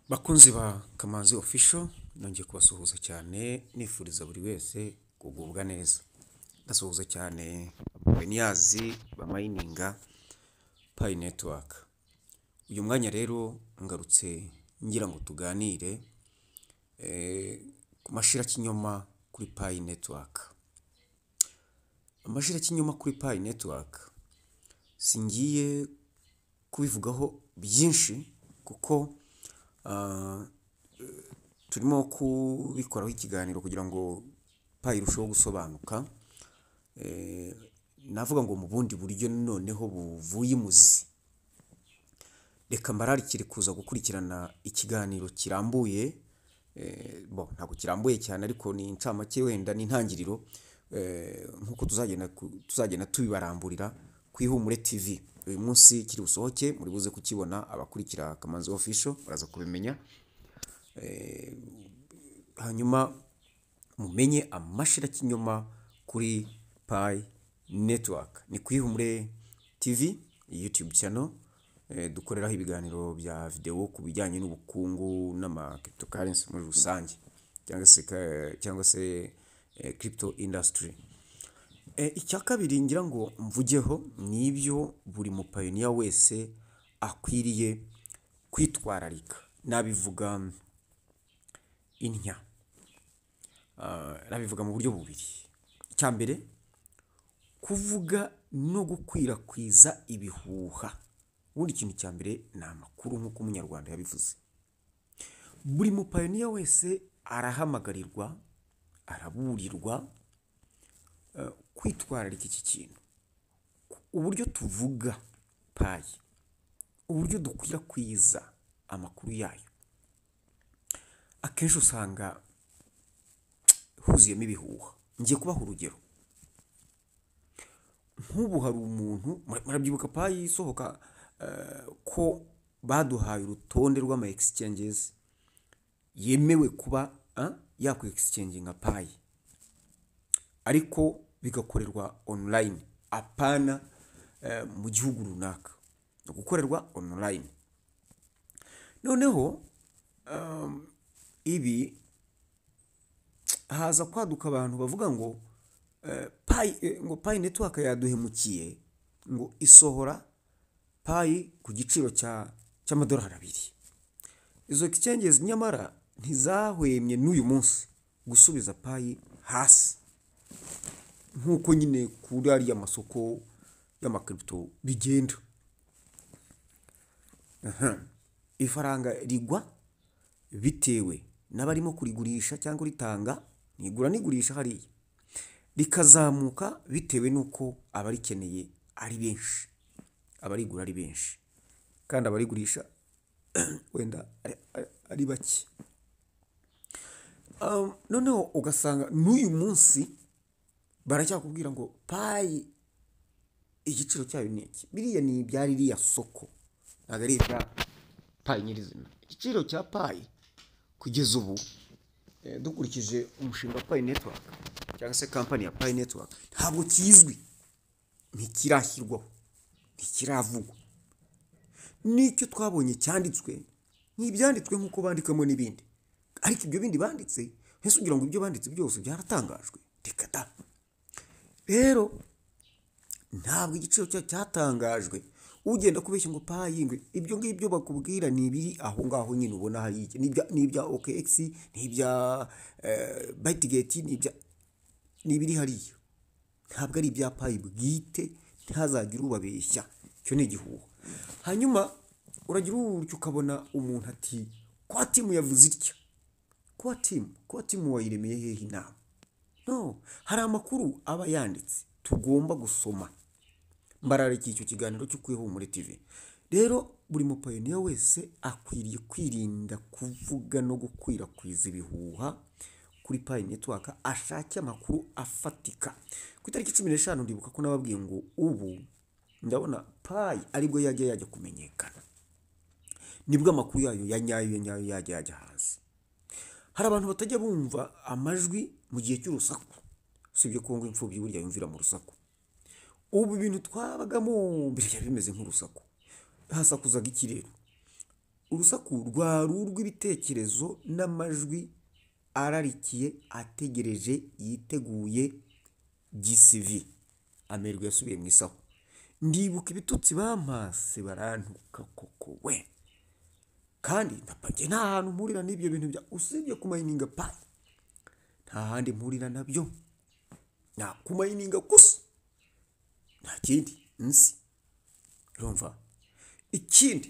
Bakunzi ba Kamanzi Official, nongeye kubasuhuza cyane, nifuriza buri wese kugubwa neza. Ndasuhuza cyane pioneers bamayininga Pi Network. Uyu mwanya rero ngarutse ngira ngo tuganire ku mashirakinyoma kuri Pi Network. Amashirakinyoma kuri Pi Network singiye kubivugaho byinshi kuko turimo kubikoraho ikiganiro kugira ngo Pi irusheho gusobanuka. Navuga ngo mu bundi buryo noneho buvuye imuzi. Reka mbararikire kuza gukurikirana ikiganiro kirambuye, bon, ntabwo kirambuye cyane ariko ni incamake, wenda ni intangiriro, nk'uko tuzagenda tubibaramburira ku Ihumure TV. Uyu munsi kiri busohoke, muri buze kukibona, abakurikira Kamanzi Official baraza kubimenya. Hanyuma mumenye amashirakinyoma kuri Pi Network. Ni ku Ihumure TV YouTube channel, dukoreraho ibiganiro bya video ku bijyanye n'ubukungu n'ama cryptocurrency muri rusange, cyangwa se crypto industry. Icya kabiri ngira ngo mvugeho ni ibyo buri mupayiniya wese akwiriye kwitwararika. Nabivuga intya, nabivuga mu buryo bubiri. Icya mbere, kuvuga no gukwirakwiza ibihuha. Ubundi ikintu cya mbere ni amakuru, nk'uko Umunyarwanda yabivuze. Buri mupayiniya wese arahamagarirwa, araburirwa kwitwararika iki kintu. Uburyo tuvuga Pi, uburyo dukwirakwiza amakuru yayo, akenshi usanga huzuyemo ibihuha. Ngiye kubaha urugero. Nk'ubu hari umuntu, murabyibuka Pi isohoka, ko baduhaye urutonde rw'ama exchanges yemewe kuba yakwa exchanginga Pi, ariko bigakorerwa online, apana mu gihugu runaka, ni gukorerwa online. Noneho ibi haza kwaduka abantu bavuga ngo Pi, ngo Pi Network yaduhemukiye, ngo isohora Pi ku giciro cy'amadolari 2. Izo exchanges nyamara ntizahwemye n'uyu munsi gusubiza Pi hasi, nk'uko nyine kuri ariya masoko y'ama crypto bigenda. Ifaranga rigwa bitewe n'abarimo kurigurisha cyangwa kuritanga, nigura n'igurisha hariya, rikazamuka bitewe n'uko abarikeneye ari benshi, abarigura ari benshi, kandi abarigurisha wenda ari bake. Noneho ugasanga n'uyu munsi baracyakubwira ngo Pi igiciro cyayo ni iki. Biriya ni ibya ririya soko, ntabwo ari ibya Pi nyirizina. Igiciro cya Pi kugeza ubu, dukurikije umushinga wa Pi Network cyangwa se kampani ya Pi Network, ntabwo kizwi, ntikirashyirwaho, ntikiravugwa. N'icyo twabonye cyanditswe ni ibyanditswe nk'uko bandikamo n'ibindi, ariko ibyo bindi banditse, ese ugira ngo ibyo banditse byose byaratangajwe? Reka da. Rero ntabwo igiciro cyayo cyatangajwe. Ugenda kubeshya ngo Pi ngo ibyo ngibyo bakubwira ni ibiri aho ngaho nyine ubona hariya, ni ibya OKX, ni ibya Bitget, ni ibiri hariya, ntabwo ari ibya Pi bwite, ntihazagire ubabeshya, icyo ni igihuha. Hanyuma uragira utyo ukabona umuntu ati core team yavuze itya. Core team, core team wayiremeye hehe inama? No, hari amakuru aba yanditse tugomba gusoma. Mbararikiye icyo kiganiro cyo ku Ihumure TV. Rero buri mupayiniya wese akwiriye kwirinda kuvuga no gukwirakwiza ibihuha kuri Pi Network, ashake amakuru afatika. Ku itariki 15 ndibuka ko nababwiye ngo ubu ndabona Pi aribwo yajya kumenyekana, nibwo amakuru yayo ya nyayo ya nyayo yajya hanze. Hari abantu batajya bumva amajwi mu gihe cy'urusaku, usibye ko ngo imfubyi burya yumvira mu rusaku. Ubu ibintu twabagamo mbere byari bimeze nk'urusaku, hasakuzaga ikirere. Urusaku rwari urw'ibitekerezo n'amajwi ararikiye, ategereje, yiteguye GCV. Amerwe yasubiye mu isaho. Ndibuka ibitutsi bampase, barantuka koko we. Kandi ndapfa, nta hantu mpurira n'ibyo bintu bya, usibye kumayininga Pi, nta handi mpurira nabyo. Nta kumayininga gusa, nta kindi nzi. Urumva? Ikindi,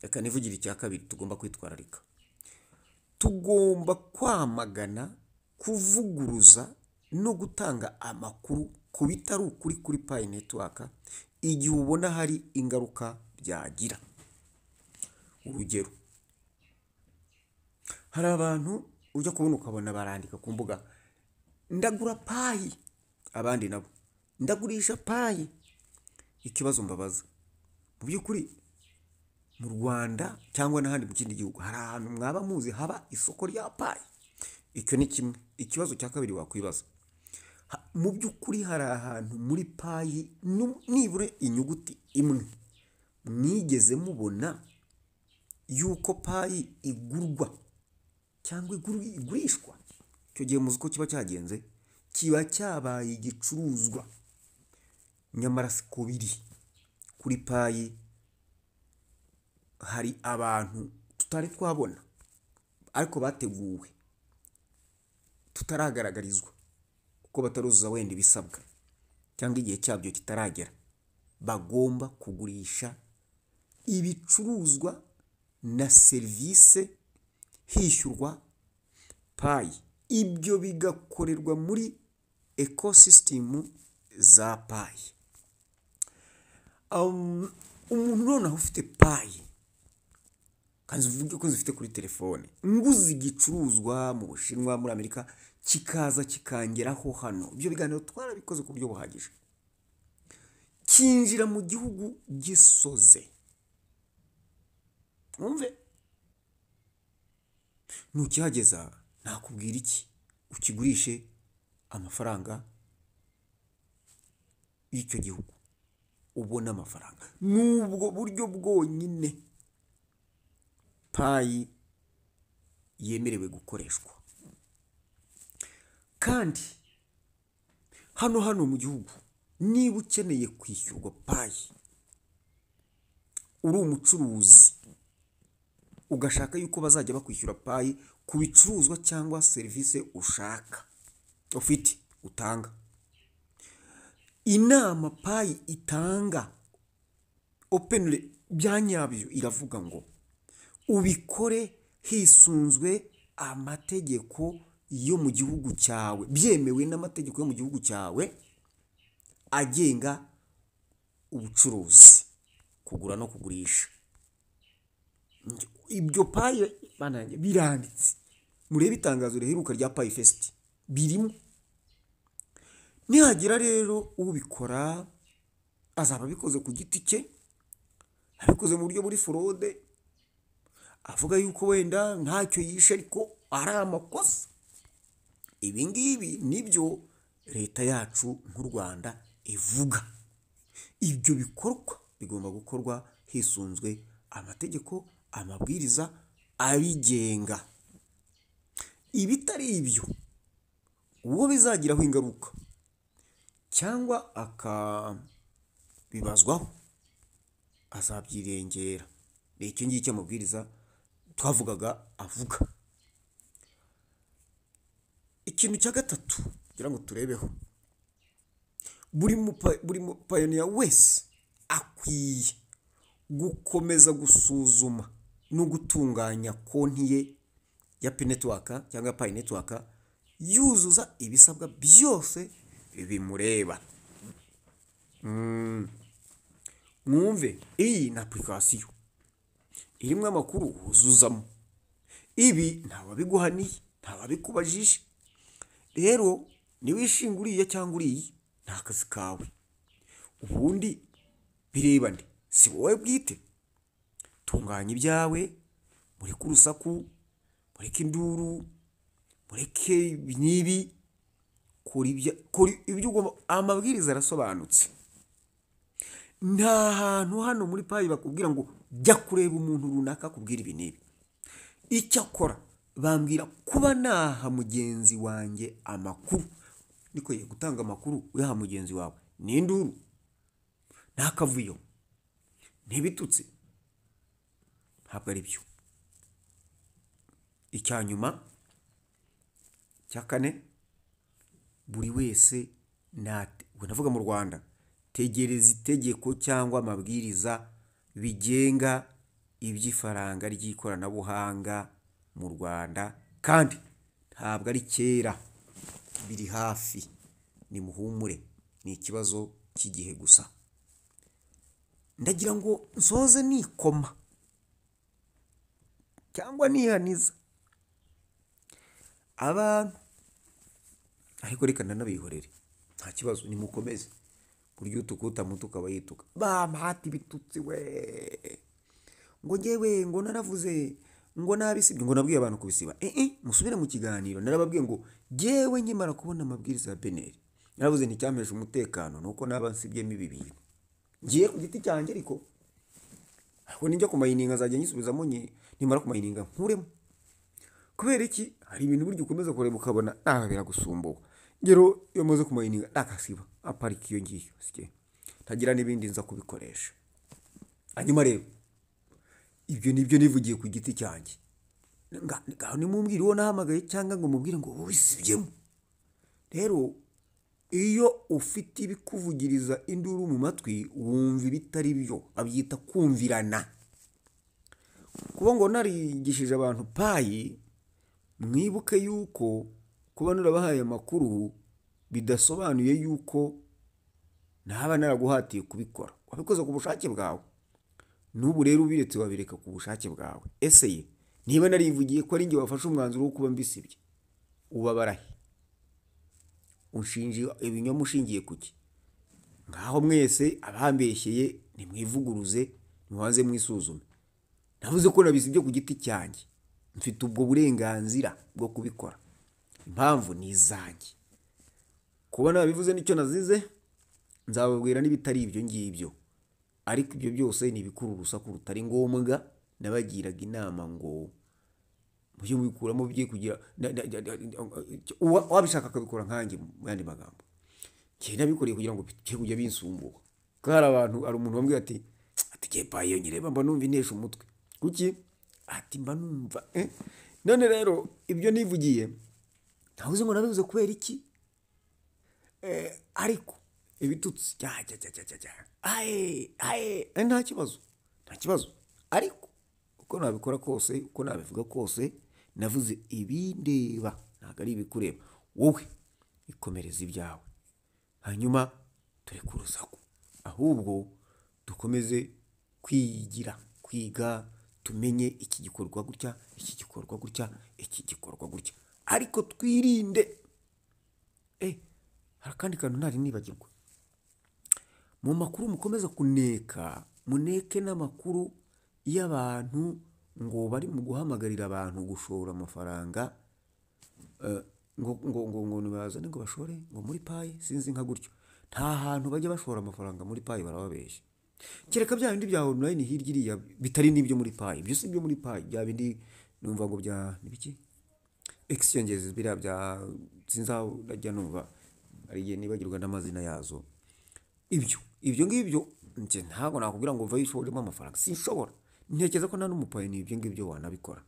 reka nivugire icya kabiri tugomba kwitwararika. Tugomba kwamagana, kuvuguruza no gutanga amakuru ku bitari ukuri kuri Pi Network igihe ubona hari ingaruka byagira. Urugero, hari abantu ujya kubona ukabona barandika ku mbuga: "Ndagura Pi", abandi nabo: "Ndagurisha Pi". Ikibazo mbabaza, mu by'ukuri mu Rwanda cyangwa n'ahandi mu kindi gihugu, hari ahantu mwaba muzi haba isoko rya Pi? Icyo ni kimwe. Ikibazo cya kabiri wakwibaza, mu by'ukuri hari ahantu muri Pi nibura inyuguti imwe mwigeze mubona yuko Pi igurwa cyangwa igurishwa? Icyo gihe muzi uko kiba cyagenze? Kiba cyabaye igicuruzwa. Nyamara siko biri kuri Pi. Hari abantu tutari twabona ariko bateguwe, tutaragaragarizwa kuko bataruzuza wenda ibisabwa cyangwa igihe cyabyo kitaragera, bagomba kugurisha ibicuruzwa na serivisi hishyurwa Pi, ibyo bigakorerwa muri ecosystem za Pi. Umuntu noneho ufite Pi, kandi uvuge ko zifite kuri telefone, nguze igicuruzwa mu Bushinwa, muri Amerika, kikaza kikangeraho hano, ibyo biganiro twarabikoze ku buryo buhagije, kinjira mu gihugu gisoze. Mwumve, nukihageza nakubwira iki? Ukigurishe amafaranga y'icyo gihugu, ubone amafaranga. N'ubwo buryo bwonyine Pi yemerewe gukoreshwa. Kandi hano mu gihugu, niba ukeneye kwishyurwa Pi, uri umucuruzi, ugashaka yuko bazajya bakwishyura Pi ku bicuruzwa cyangwa serivisi ushaka, ufite, utanga, inama Pi itanga openly bya nyabyo iravuga ngo ubikore hisunzwe amategeko yo mu gihugu cyawe, byemewe n'amategeko yo mu gihugu cyawe agenga ubucuruzi, kugura no kugurisha. Ibyo Pi bana yanjye biranditse, murebe itangazo riheruka rya Pi Fest, birimo. Nihagira rero ubikora, azaba abikoze ku giti cye, abikoze mu buryo buri fraude, avuga yuko wenda ntacyo yishe ariko ari amakosa. Ibi ngibi nibyo leta yacu nk'u Rwanda ivuga. Ibyo bikorwa bigomba gukorwa hisunzwe amategeko, amabwiriza abigenga. Ibitari ibyo, uwo bizagiraho ingaruka cyangwa akabibazwaho azabyirengera. Ni icyo ngicyo amabwiriza twavugaga avuga. Ikintu cya gatatu kugira ngo turebeho, buri mupayoniya wese akwiye gukomeza gusuzuma no gutunganya konti ye ya Pi Network cyangwa Pi Network, yuzuza ibisabwa byose bimureba. Mwumve, iyi ni application irimo amakuru wuzuzamo. Ibi ntawabiguhaniye, ntawabikubajije. Rero niwishinga uriya cyangwa uriya, ni akazi kawe. Ubundi bireba nde? Si wowe bwite? Tunganya ibyawe, mureke urusaku, mureke induru, mureke ibi n'ibi. Kora ibyo ugomba, amabwiriza arasobanutse. Nta hantu hano muri Pi bakubwira ngo jya kureba umuntu runaka akubwira ibi n'ibi. Icyo akora bambwira kuba naha mugenzi wanjye amakuru. Niko ye gutanga amakuru uyaha mugenzi wawe ni induru, nta kavuyo, ntibitutsi, ntabwo ari byo. Icya nyuma cya kane, buri wese ubwo ndavuga mu Rwanda, tegereza itegeko cyangwa amabwiriza bigenga iby'ifaranga ry'ikoranabuhanga mu Rwanda, kandi ntabwo ari kera, biri hafi, nimuhumure, ni ikibazo cy'igihe gusa. Ndagira ngo nsoze nikoma cyangwa nihaniza abantu, ariko reka nanabihorere, nta kibazo, nimukomeze. Burya utukuta muto ukaba yituka, bampata ibitutsi we, ngo njyewe ngo naravuze ngo nabisibye, ngo nabwiye abantu kubisiba. Musubire mu kiganiro, narababwiye ngo njyewe nkimara kubona amabwiriza ya BNR naravuze nti icyampesha umutekano nuko naba nsibyemo ibi bintu ngiye ku giti cyanjye, ariko ninjya kumayininga nzajya nyisubizamo, nimara kumayininga nkuremo. Kubera iki? Hari ibintu burya ukomeza kureba ukabona biragusumbuwe. Ngero iyo maze kumayininga nakasiba aparika iyo ngiyo, sike ntagira n'ibindi nza kubikoresha. Hanyuma rero ibyo nibyo nivugiye ku giti cyanjye, ngaho nimumbwire uwo nahamagaye cyangwa ngo mubwire ngo wisibyemo. Rero iyo ufite ibikuvugiriza induru mu matwi wumva ibitari byo, abyita kumvirana. Kuba ngo narigishije abantu Pi, mwibuke yuko kuba narabahaye amakuru bidasobanuye yuko naba naraguhatiye kubikora, wabikoze ku bushake bwawe. N'ubu rero ubiretse wabireka ku bushake bwawe. Ese ye niba narivugiye ko ari njye wafashe umwanzuro wo kuba mbisibye, ubabarahe? Unshinje ibinyoma ushingiye kuki? Ngaho mwese abambeshyeye nimwivuguruze, mubanze mwisuzume. Navuze ko nabisibye ku giti cyanjye, mfite ubwo burenganzira bwo kubikora, impamvu ni izanjye. Kuba nabivuze nicyo nazize, nzababwira n'ibitari ibyo ngibyo, ariko ibyo byose ni ibikuru urusaku rutari ngombwa. Nabagiraga inama ngo mujye mubikuramo, bye kugira wabishaka akabikora nkanjye. Mu yandi magambo, njye nabikoreye kugira ngo bye kujya binsumbuka. Kuko hari abantu, hari umuntu wambwiye ati ati Pi iyo nyireba mba numva intesha umutwe. Kuki? Ati mba numva None rero ibyo nivugiye ntavuze ngo nabivuze kubera iki, ariko ibitutsi cya nta kibazo, nta kibazo. Ariko uko nabikora kose, uko nabivuga kose, navuze ibindeba, ntabwo ari ibikureba wowe. Ikomereza ibyawe, hanyuma tureke urusaku, ahubwo dukomeze kwigira, kwiga, tumenye iki gikorwa gutya, iki gikorwa gutya, iki gikorwa gutya, ariko twirinde. Hari akandi kantu ntari nibagirwa. Mu makuru mukomeza kuneka, muneke n'amakuru y'abantu ngo bari mu guhamagarira abantu gushora amafaranga, ngo ngo ngo ngo nibazane ngo bashore ngo muri Pi, sinzi nka gutyo. Nta hantu bajya bashora amafaranga muri Pi, barababeshya. Kereka bya bindi bya online hirya iriya bitari n'ibyo muri Pi. Ibyo si ibyo muri Pi, bya bindi numva ngo bya nibiki exchanges biriya bya sinzi aho najya numva, hari igihe nibagirwa n'amazina yazo. Ibyo ngibyo njye ntabwo nakubwira ngo vayo ushoremo amafaranga, sinshobora. Ntekereza ko nta n'umupayiniya ibyo ngibyo wanabikora.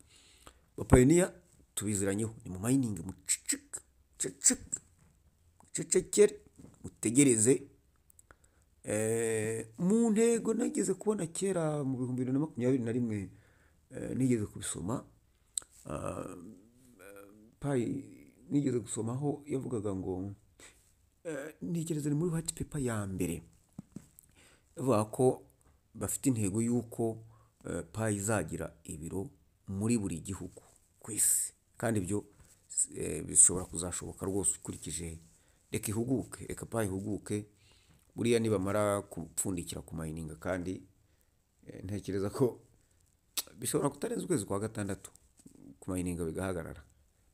Bapayiniya tubiziranyeho, ni mu mining, muceceke, muceceke, mucecekere, mutegereze. Mu ntego nageze kubona kera mu 2021, nigeze kubisoma, Pi nigeze gusomaho yavugaga ngo, ntekereza ni muri white paper ya mbere, yavuga ko bafite intego y'uko Pi izagira ibiro muri buri gihugu ku isi, kandi ibyo bishobora kuzashoboka rwose ukurikije. Reka ihuguke, reka Pi ihuguke, buriya nibamara gupfundikira ku mayininga, kandi ntekereza ko bishobora kutarenza ukwezi kwa gatandatu ku mayininga bigahagarara.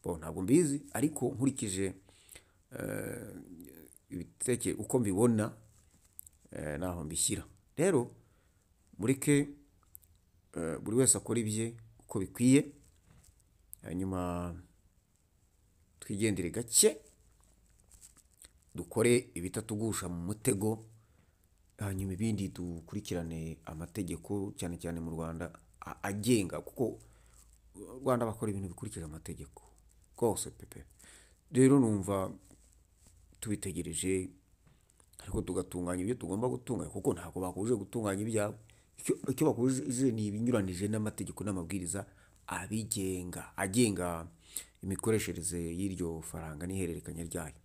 Bo ntabwo mbizi, ariko nkurikije uko mbibona, naho mbishyira. Rero mureke buri wese akora ibye uko bikwiye, hanyuma twigendere gake, dukore ibitatugusha mu mutego, hanyuma ibindi dukurikirane amategeko, cyane cyane mu Rwanda agenga, kuko u Rwanda bakora ibintu bikurikije amategeko rwose pepe. Rero numva tubitegereje, ariko tugatunganya ibyo tugomba gutunganya, kuko ntabwo bakubujije gutunganya ibyawe. Icyo bakubujije ni ibinyuranije n'amategeko n'amabwiriza abigenga, agenga imikoreshereze y'iryo faranga n'ihererekanya ryayo.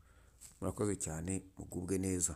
Murakoze cyane, mugubwe neza.